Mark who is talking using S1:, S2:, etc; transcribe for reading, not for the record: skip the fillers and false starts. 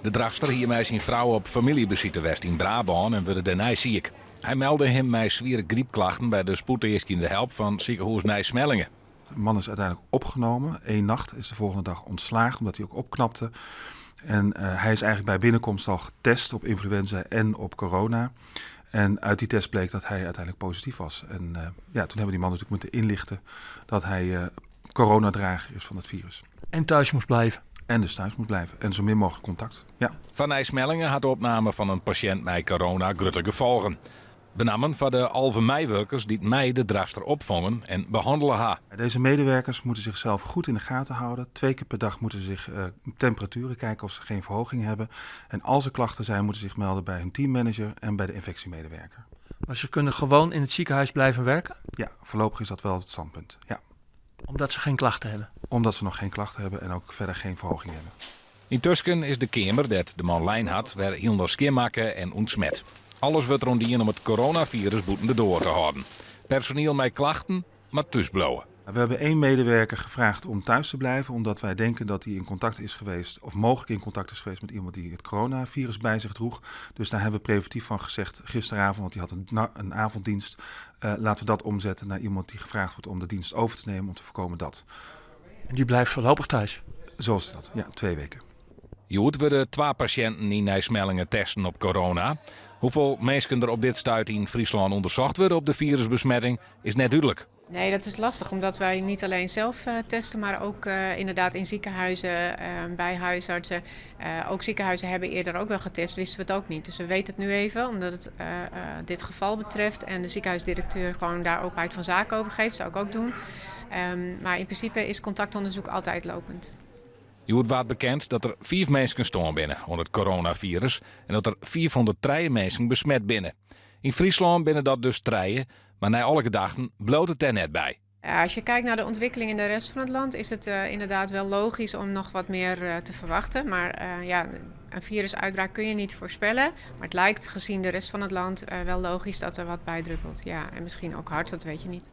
S1: De Drachtster hie mei syn frou op famyljebesite west yn Brabân en wurde dêrnei siik. Hy melde him mei swiere grypklachten by de spoedeaskjende help fan sikehûs Nij Smellinghe.
S2: De man is uiteindelijk opgenomen. Eén nacht is de volgende dag ontslagen, omdat hij ook opknapte. En hij is eigenlijk bij binnenkomst al getest op influenza en op corona. En uit die test bleek dat hij uiteindelijk positief was. En ja, toen hebben we die man natuurlijk moeten inlichten dat hij coronadrager is van het virus.
S3: En thuis moest blijven.
S2: En dus thuis moet blijven. En zo min mogelijk contact. Ja.
S1: Foar Nij Smellinghe hat de opname fan in pasjint mei corona grutte gefolgen. Benammen foar de 11 meiwurkers dy't mei de Drachtster opfongen en behannele ha.
S2: Deze medewerkers moeten zichzelf goed in de gaten houden. Twee keer per dag moeten ze zich temperaturen kijken of ze geen verhoging hebben. En als er klachten zijn, moeten ze zich melden bij hun teammanager en bij de infectiemedewerker.
S3: Maar ze kunnen gewoon in het ziekenhuis blijven werken?
S2: Ja, voorlopig is dat wel het standpunt. Ja.
S3: Omdat ze geen klachten hebben?
S2: Omdat ze nog geen klachten hebben en ook verder geen verhoging hebben.
S1: Yntusken is de keamer dêr't de man lein hat wer hielendal skjinmakke en ûntsmet. Alles wurdt deroan dien om it coronavirus bûten de doar te hâlden. Personiel mei klachten moat thús bliuwe.
S2: We hebben één medewerker gevraagd om thuis te blijven, omdat wij denken dat hij in contact is geweest, of mogelijk in contact is geweest met iemand die het coronavirus bij zich droeg. Dus daar hebben we preventief van gezegd gisteravond, want die had een avonddienst, laten we dat omzetten naar iemand die gevraagd wordt om de dienst over te nemen, om te voorkomen dat.
S3: En die blijft voorlopig thuis?
S2: Zo is dat, ja, 2 weken.
S1: Hjoed wurde twa pasjinten yn Nij Smellinghe testen op corona. Hoefolle minsken der op dit stuit yn Fryslân ûndersocht wurde op de firusbesmetting is net dúdlik.
S4: Nee, dat is lastig, omdat wij niet alleen zelf testen, maar ook inderdaad in ziekenhuizen, bij huisartsen. Ook ziekenhuizen hebben eerder ook wel getest, wisten we het ook niet. Dus we weten het nu even, omdat het dit geval betreft en de ziekenhuisdirecteur gewoon daar openheid van zaken over geeft, zou ik ook doen. Maar in principe is contactonderzoek altijd lopend.
S1: Hjoed waard bekend dat der fiif minsken stoarn binne oan it coronavirus en dat der 503 minsken besmet binne. Yn Fryslân binne dat dus trije, mar nei alle gedachten bliuwt it dêr net by.
S4: Ja, als je kijkt naar de ontwikkeling in de rest van het land, is het inderdaad wel logisch om nog wat meer te verwachten. Maar ja, een virusuitbraak kun je niet voorspellen. Maar het lijkt gezien de rest van het land wel logisch dat er wat bijdruppelt. Ja, en misschien ook hard, dat weet je niet.